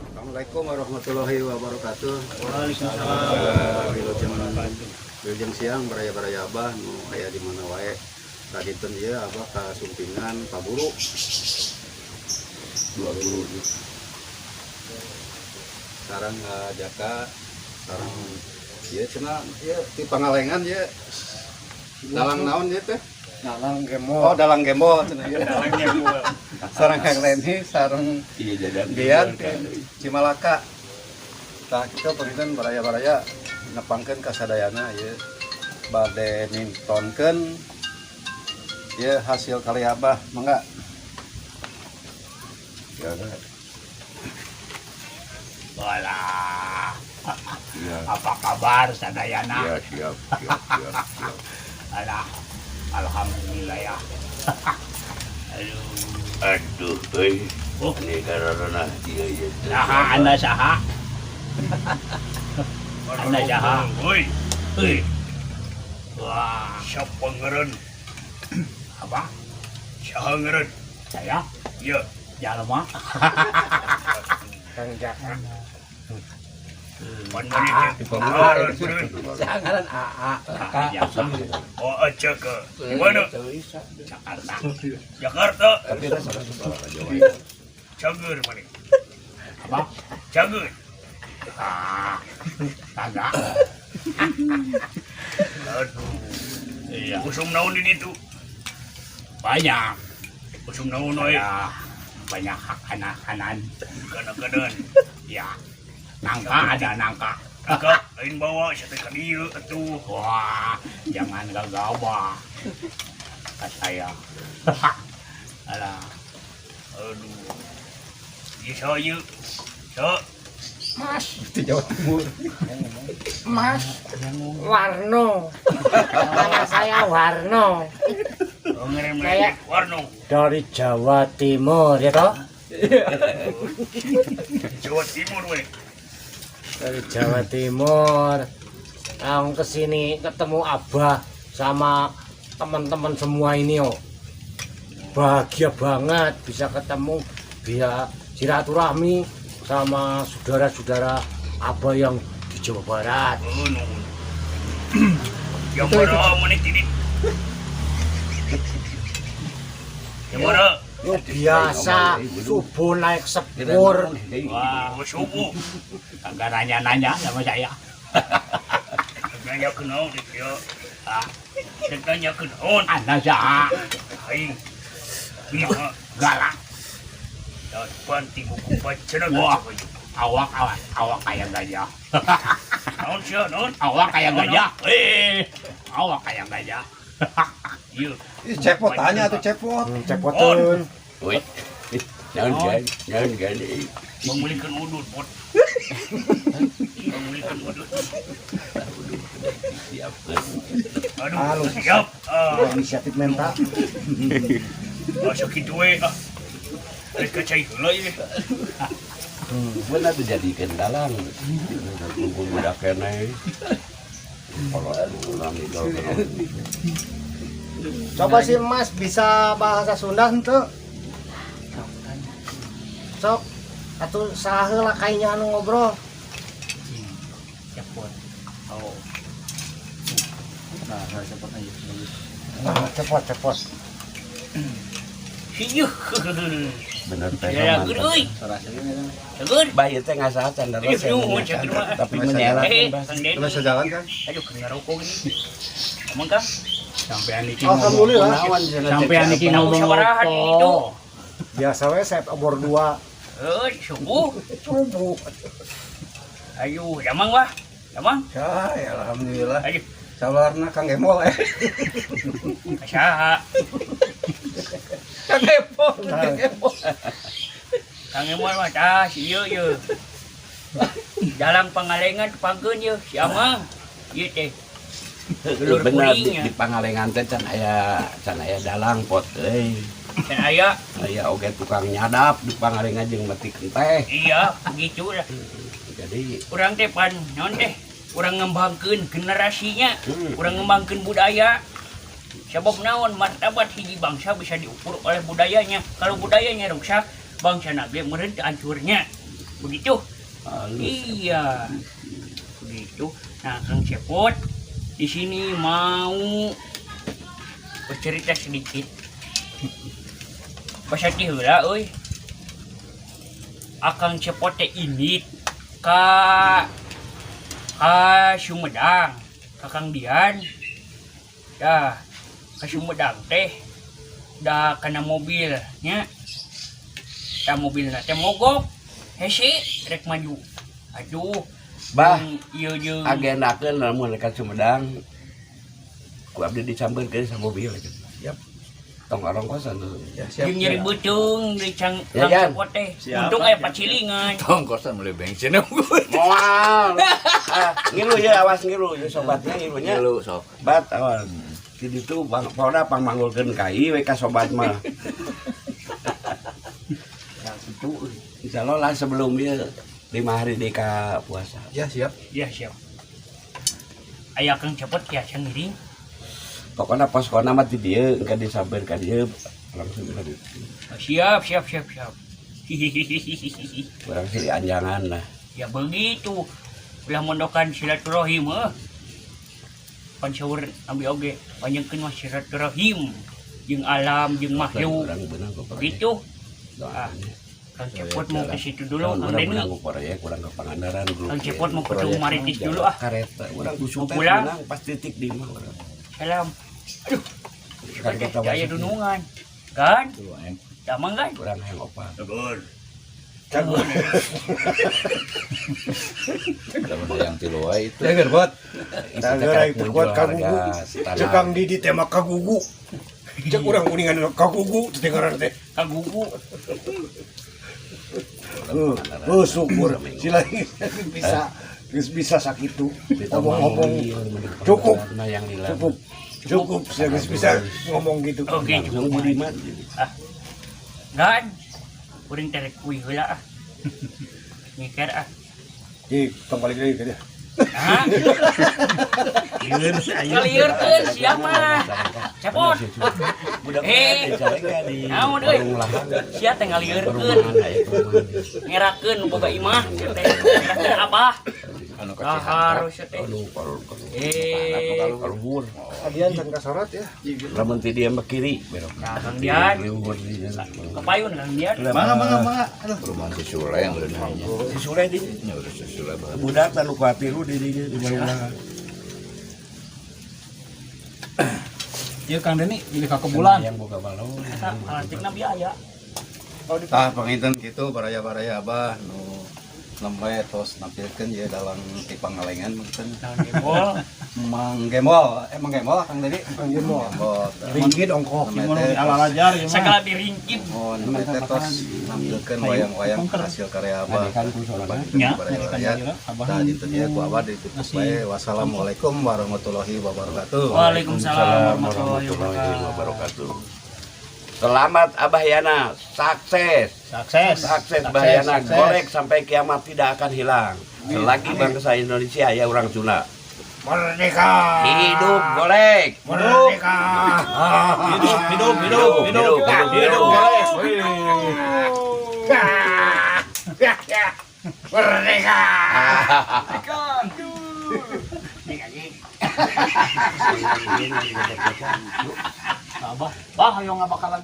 Assalamualaikum warahmatullahi wabarakatuh. Waalaikumsalam. Wilujeng wilujeng siang, baraya-baraya Abah nu aya di mana wae. Sadinten ieu Abah kasumpingan paburu. Dua guru. Sareng Jaka, sareng ieu cenah ieu ti Pangalengan ieu. Dalang naon ieu teh? Dalang Gembol. Oh, dalang Gembol cenah ieu. Dalang Gembol. Sareng Kang Leni, sareng Iya, jalan. Dian Cimalaka. Tah kitu panginten, baraya-baraya, nepangkeun kasadayana ieu bade mintonkeun ieu hasil karya Abah, mangga. Ya. Walah. Iya. Apa kabar sadayana? Ya, siap, siap, siap, siap. Alah. Alhamdulillah ya. Aduh. Aduh, euy. Oh. Ini karena iya iya. Saha anda, saha? Anda saha? Woi, Hei. Wah, siapa ngeren? Apa? Siapa ngeren? Saya? Ya. Jalma. Kang Jaka. Pan mana teh? Ngeren. Jangan AA. Jaka. Oh, aja ke. Di mana? Jakarta. Jakarta. Cager mana? Apa? Cager. Ah, kagak. Aduh. Iya. Usum naon di ditu? Banyak. Usum naon we? Ya, banyak hak anak-anak. Kanak-kanan. Ya. Nangka, ada nangka. Nangka, lain bawa sia teh ka dieu atuh. Wah, jangan gegabah. Ke saya. Alah, Aduh. Ieu saha ieu? Saha? Mas, Di Jawa Timur. Mas Warno. Nama saya Warno. Oh, ngeren Saya- Warno. Dari Jawa Timur ya toh? Jawa Timur we. Dari Jawa Timur. Langsung ke sini ketemu Abah sama teman-teman semua ini oh. Bahagia banget bisa ketemu, biar silaturahmi sama saudara-saudara Abah yang di Jawa Barat. Oh, nuhun. Yang mana mana tidak? Yang mana? Yo biasa subuh naik sepur. Wah, Oh, subuh. Kagak nanya-nanya sama saya. Nanya ke naon ya? Ah, Nanya ke naon? Anda saha? Aing. Bima. Galak. Dan panti buku pacana. Wah. Awak awak awak kayak gajah. Naon sia naon? Awak kayak gajah. Eh, awak kayak gajah. Iya. Ih, cepot tanya tuh, cepot. Cepotan. Woi. Naon gan, naon gan. Memulihkan udut, bot. Memulihkan udut. Siap. Aduh, siap. Ah, Inisiatif mental. Asa kitu we ah. Rek cai heula ieu. Benar tuh jadikan dalang. Kumpul budak keneh. Kalau ulang itu. Coba sih Mas bisa bahasa Sunda henteu? Sok atuh, saha heula kayaknya anu ngobrol. Cepot. Oh. Ah, cepot cepot. Hieuh. Bener teh. Ya, Mantap. euy. Cager. Bah, ieu teh ngasaha can Ih, nuhun, cager mah. tapi menyela. Eh, Kang Denny. Bisa jalan kan? Aduh, keur ngarokok ini. Emang Kang? Sampean iki ngomong. Alhamdulillah. Sampean iki ngomong Sabaraha apa? itu? Biasa we saya obor dua. Eh, subuh. Subuh. Ayo, damang wah. Damang. Ya, ya alhamdulillah. Ayo, Sabarna Kang Gembol eh. saha? Kang Gembol, Kang Gembol. Kang Emol mah tah si ieu ieu. Dalang Pangalengan tepangkeun ieu si Amang. Ieu teh. Dulur Bener di, kuring ya. di Pangalengan teh can aya dalang pot euy. Can aya. Aya oge tukang nyadap di Pangalengan jeung metik teh. Iya, begitu lah. Jadi Urang teh pan naon teh? Urang ngembangkeun generasinya, urang ngembangkeun budaya. Sebab naon, martabat hiji bangsa bisa diukur oleh budayanya. Kalau budayanya rusak, bangsa nabi meureun teu hancurnya. Begitu. Halus. Iya. Begitu. Nah, Kang Cepot di sini mau bercerita sedikit. Bahasa ti heula euy. Akang Cepot teh indit ka Sumedang, ka Kang Dian. Dah, ka Sumedang teh da kana mobil nya. Da mobilna teh mogok. Hese rek maju. Aduh, Bah, ieu jeung agendakeun lamun ka Sumedang ku abdi disampeurkeun sa mobil gitu. Siap. Tong arongkosan tuh. Ya, siap. Jeung nyeri beuteung di cang Ya, Kang Yan. Cepot teh. Siap, Untung aya siap. pacilingan. Tong kosan beli bensin. Moal. Ah, ngilu ya, awas ngilu ya sobatnya ngilunya. Ngilu sok. Bat awas. Di ditu bang pokona pangmanggulkeun kai we ka sobat mah. Ya gitu euy. Insyaallah lah sebelum ieu 5 hari di ka puasa. Ya, siap. Ya siap. Aya Kang Cepot tiasa ngiring. Pokoknya poskona mah di dieu engke disampeurkeun ka dieu langsung ka dieu. Siap, siap, siap, siap. Hihihihihi. Urang sih anjangan lah. Ya begitu. Ulah mondokan silaturahim eh. Pan seur ambil oge panjangkeun mah silaturahim jeung alam jeung makhluk. Urang beunang ku proyek. Begitu. Ah, Kang Cepot mau ke situ dulu, Kang Urang Deni. beunang ku proyek, urang ke Pangandaran dulu. Kang Cepot mau ke Maritis dulu ah. Kareta urang ku Mau pulang? beunang pas titik di mah urang. Salam. Aduh, Kan kita aya masuk. dunungan. Kan? Tuh aing. Damang kan? Urang hayang opat. Tegur. Cagur. Lamun hayang tilu wae itu. Ya, gerbot. Itu teh Tagara karek itu muncul kuat harga kagugu. tanah. Cek Kang Didi teh mah kagugu. Cek urang kuningan kagugu teh ngaran teh. Kagugu. Oh, syukur sila bisa geus bisa sakitu. Ngomong-ngomong cukup. Nah, yang lila. Cukup. Cukup saya geus bisa ngomong gitu. Oke, Langsung cukup. Budiman. Ah. Gan. Kuring terek kuy heula ah. Nyiker ah. Ji, tong balik deui ka dia. Hah? Ngaliurkeun siapa? Cepot. Budak Eh. di Naon euy? warung lahang. Sia teh ngaliurkeun. Perumahan aya perumahan. Ngerakeun nu boga imah sia teh. Ngerakeun abah. Anu Ah, ka Cihantra. harus teh. Aduh, kalau kalau Eh, luhur. Adian can kasorot ya. Lamun ti dieu mah kiri belok. Nah, Kang Dian. Luhur di Kepayun Kang Dian. Mangga, mangga, mangga. Aduh. Perumahan si Sule yang udah nanya. Si Sule di Ya udah si Sule banget. budak teh nu kuatiru di dinya di warung lahang. Ieu Kang Deni pilih ka kebulan. Yang boga balon. Eta kalantikna biaya. Tah panginten kitu baraya-baraya abah nu nembe tos nampilkeun ieu dalang ti Pangalengan mungkin. Naon gembol. Mang Gembol, Mang Gembol Kang Dedi. Mang Gembol. Gembol. Ringgit ongkoh. Nembe Mun teh ala lajar ieu mah. Segala diringkip. Oh, nembe teh tos nampilkeun wayang-wayang hasil karya abah. Ngadekan ku sorangan. Nya, Baraya-baraya. abah. Tah dinten ieu ku abah ditutup bae. Wassalamualaikum warahmatullahi wabarakatuh. Waalaikumsalam warahmatullahi wabarakatuh. Wabarakatuh. Selamat Abah Yana, sukses. Sukses. Sukses Bah Yana, golek sampai kiamat tidak akan hilang. Selagi bangsa Indonesia ya orang Sunda. Merdeka. Hidup golek. Merdeka. Hidup, hidup, hidup, Hidup, hidup, hidup. hidup. Merdeka. Nih anjing. Abah, bah ayo ngabakalan.